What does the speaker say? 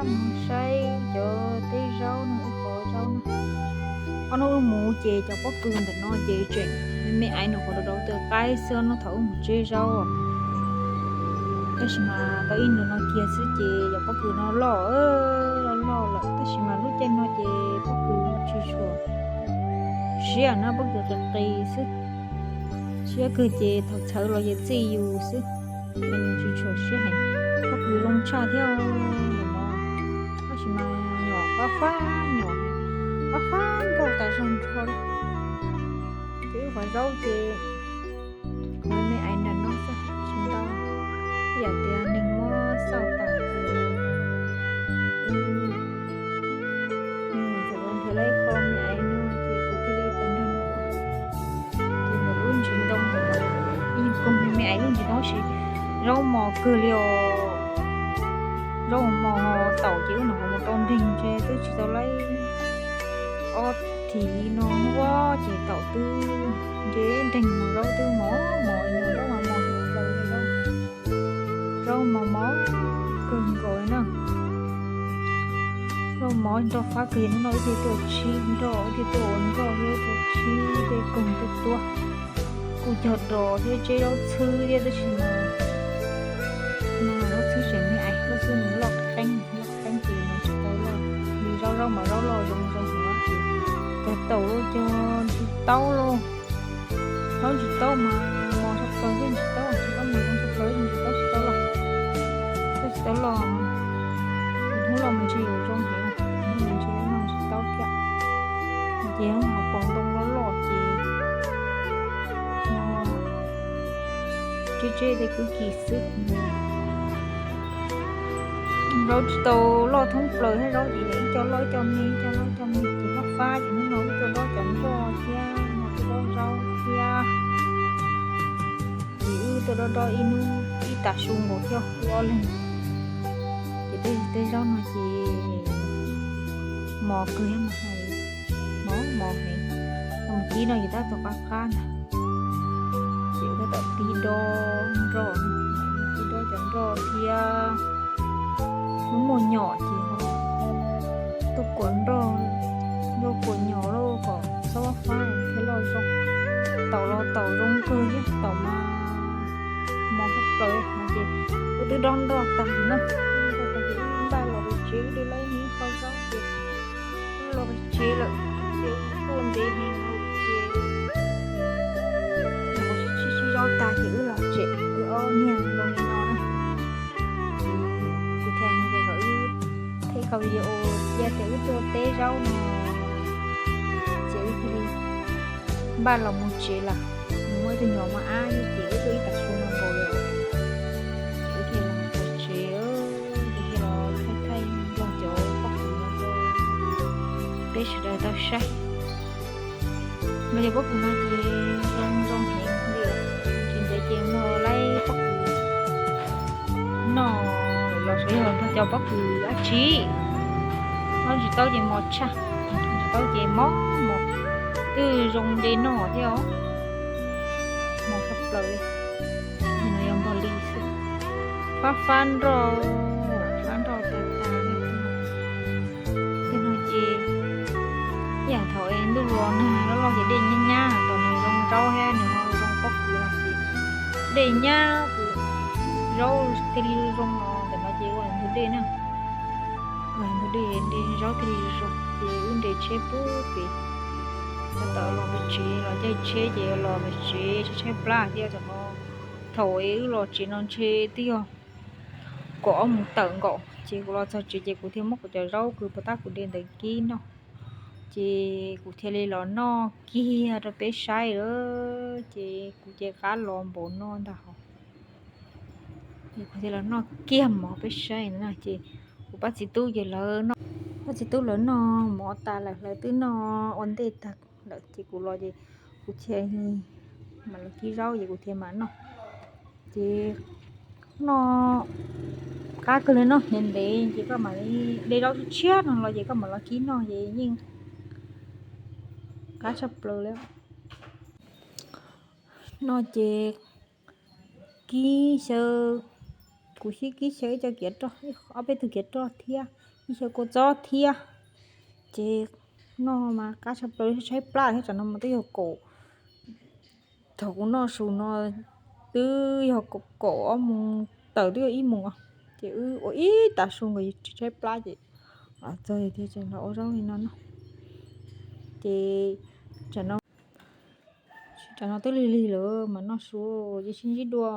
Mus saib cov teb zaub no, wb qhov zaub no. Ob hnub wb mus ces cov pob kws ntawm no ces tseem me me aiv nws qhov rau rau tawm qaib xwb, ob hnub thaum wb mus tseb zaub. Tab sis mas tau ib ntus no kiag xwb ces cov pob kws no loj, loj loj lawm, tab sis mas lub caij no ces pob kws tsis tshua siab na, pob kws qis qis xwb. Siab kawg ces thaum txhawv los ces txij yus xwb, nws tsis tshua siab heev. Pob kws zoo tshaj thiab ntawm no, tab sis mas nyuam fab fab, nyuam fab fab nkauj tas zog nrho li. Ces wb qhov zaub ces me me aiv nram no xwb tsis ntau, ib yam tias neeg muab xauj tas ces txawm nrhiav lawm ib qho me aiv no ces kuv thiaj li pom nrog ces ntawm lub ntsis ntoo, ib nyuag koog me me aiv lub ntsis ntoo tab sis zaub mos kawg li os. Zaub mos taum ces wb nyuam qhuav mus rau nreeg ntshe twb tsis tau laib ob thiv no ua ces taum twb nce nreeg mus zaub twb mos mos, zaub mas mos zaub, zaub mos mos kawg nkaus li na. Zaub mos nroj fab kawg, hnub no wb thiaj tuaj tshib nroj, wb thiaj tuaj ua nroj thiab tuaj tshib tej koog tej tuab. Kuj cog dos thiab tseb zaub txhwb thiab tab sis mas no zaub txhwb tseem me aiv, zaub txhwb nws loj qeeb, loj qeeb ces nws tsis tau loj li zaub, zaub mas zaub loj zoo zoo heev ces cog taum los cog ntsis taub los. Zaub ntsis taub mas mos tshaj plaws thiab, ntsis taub, ntsis taub mas zoo tshaj plaws, ntsis taub tsis tau loj, taub tsis tau loj. Hnub loj mas ntshe yuav zoo heev, hnub no ntshe yuav noj ntsis taub thiab. Ces ho pom ntoo loj loj ces tseb tseb tej kwv kis xwb. Zaub tsis tau loj thoob plaws thiab, zaub ces yog ib co loj ib co me, ib co loj ib co me ces loj fab ces hnub no wb tuaj dob cov nroj thiab, no tuaj dob zaub thiab. Ces wb tuaj dob dob ib hnub ib tag su nkaus thiab wb ob leeg. Ces tej zaub no ces mos kawg thiab mas hais, mos mos heev. Mus kib no ces tab tom qab qab ntag. Ces tab tom pib dob nroj, pib dob cov nroj thiab. Hnub muaj nyom ces tuaj kuam nroj, nroj kuam nyom lauj kom xob fab thiaj loj zoo. Taum los taum zoo kawg thiab, taum mas mos tshaj plaws no ces wb twb dob nroj tag na. Dob tag ces wb npaj los pem tsev, wb de laib ib qho zaub ces wb los pem tsev lawm. Ces tuaj ntev heev ces nyuam qhuav sib sib zaub tag ces wb los tsev, wb ob niag zoo li no na. Kuv thiaj li tias kom wb thaij qhov video cia tias wb tuaj teb zaub no, ces wb thiaj li npaj los mus tsev lawm. Nws muaj ib tug nyuam mos ab ces wb tuaj ib tag su no nkaus lawm, ces wb thiaj los tsev, ces thiaj los thaij thaij nrog cov pob kws no rau peb sawv daws tau saib. Los yog pob kws no ces zoo zoo heev li, tsis ntev ces muaj laib pob kws noj los xyov yog nrog cov pob kws dab tsi. Zaub ntsis taub ces mos tshaj, ntsis taub ces mos mos, twb zoo de noj thiab os. Mos tshaj plaws li, no yog npog li xwb. Fab fab nroj, fab nroj tag tag li. Tej no ces ib yam thaum es ntuj los nag loj loj ces dej nyab nyab, thaum nws zoo zaub thiab nws ho zoo pob kws los ces dej nyab, zaub thiaj li zoo los ntawm no ces ua ntug dej na. Ua ntug dej, zaub thiaj li zoo ces wb nres tsheb pub pem, tau los pem tsev, los caij tsheb ces los pem tsev, tshaib tshaib plab thiab. Thaum es wb los tsev no ntshe twb yog kaum ob moos tawm nkaus ces kuv los txog tsev ces kuv thiaj muab kuv cov zaub kws puas tab kuv de ntawd kib noj. Ces kuv thiaj li los noj kiag rau peb saib lawm, ces kuv ces qab los npaum no ntag hos. Kuv thiaj los noj kiag mov peb saib na, ces kuv pab txiv tub ces lawv noj, pab txiv tub lawv noj mov tas lawm, lawv twb noj ua ntej tag lawm ces kuv los ces kuv thiaj mam los kib zaub ces kuv thiaj mam noj. Ces noj qab kawg li no, ntev ntev ces koj mam li de zaub tshiab tshiab no los ces koj mam los kib noj ces yeej qab tshaj plaws li. No ces kib xyaw Kuv sib kib xyaw ib co kiav roj, ob peb tug kiav roj thiab ib xyaw kua txob thiab. Ces noj mas qab tshaj plaws, tshaib plab thiab. Tsam no mas twb yog kaum, thaum kuv noj su no twb yog kaum ob moos tawm twb yog ib moos os. Ces wb ua ib tag su nkaus tsis tshaib plab ces los txog tiag ces los ua zaub li no noj. Ces tsam no, tsam no twb lig lig lawm mas noj su ces sib ntsib dua.